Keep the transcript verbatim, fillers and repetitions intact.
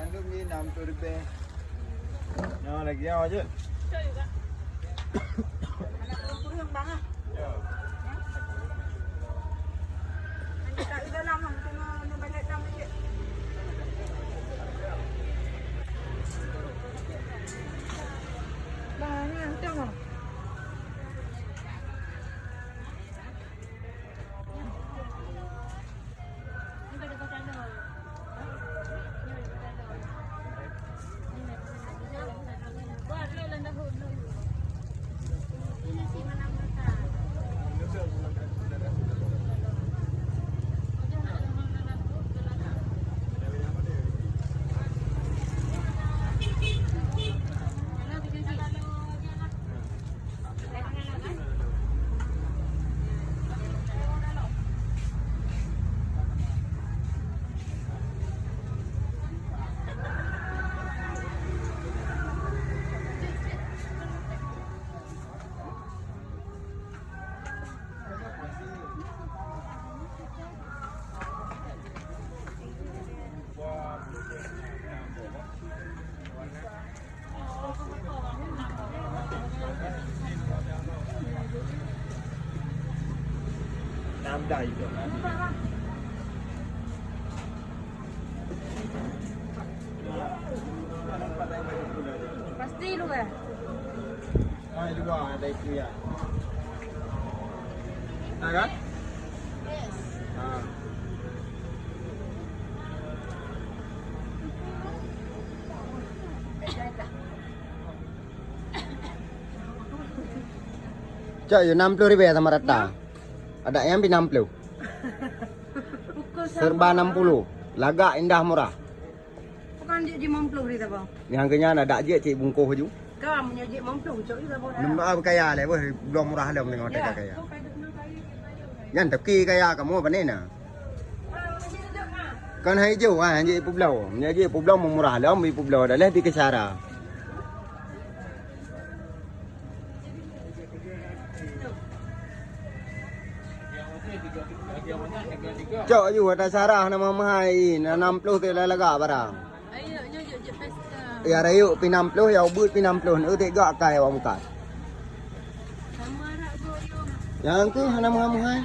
Minum ni enam puluh ribèe. Nyoe lagèe nyoe jeuet. Ada kurang-kurang, Bang, ah. Ya. Nanti tak ada dalam, ah. Tengok, tengok balik dalam sikit. Bang, ni tengok. Pasti lu, eh? Hai, dua ada itu ya. Nah, kan? Yes. Ha. Cok, yuk, enam puluh ribèe sama rata. Ya. Ada yang pi enam puluh. Pukul serba sama. Enam puluh. Lagak, indah, murah. Bukan jeuet jimeumploh di saboh. Nyang keu nyan adak jeuet cit bungkôh ju. Ka, meunyoe jeuet meumploh, cok ju saboh dah. Nembak kaya lé, weh, belum murah lom tengok. Ya. Kaya. Nyan tapi kaya kamoe pane na. Kan hai ju, ha, jeuet publoe. Meunyoe jeuet publoe murah lom, bri publoe dah leh di keucara. Cok ju, ada sarah nama mahai, na enam puluh tu lah lagak barang. Ayo, nyo jok, jok pesta. Ya, rayu pi enam puluh, ya, ubit pi enam puluh, nu tek gak kai awak muka. Sama rak go, yo. Yang tu hana mahai-mahai.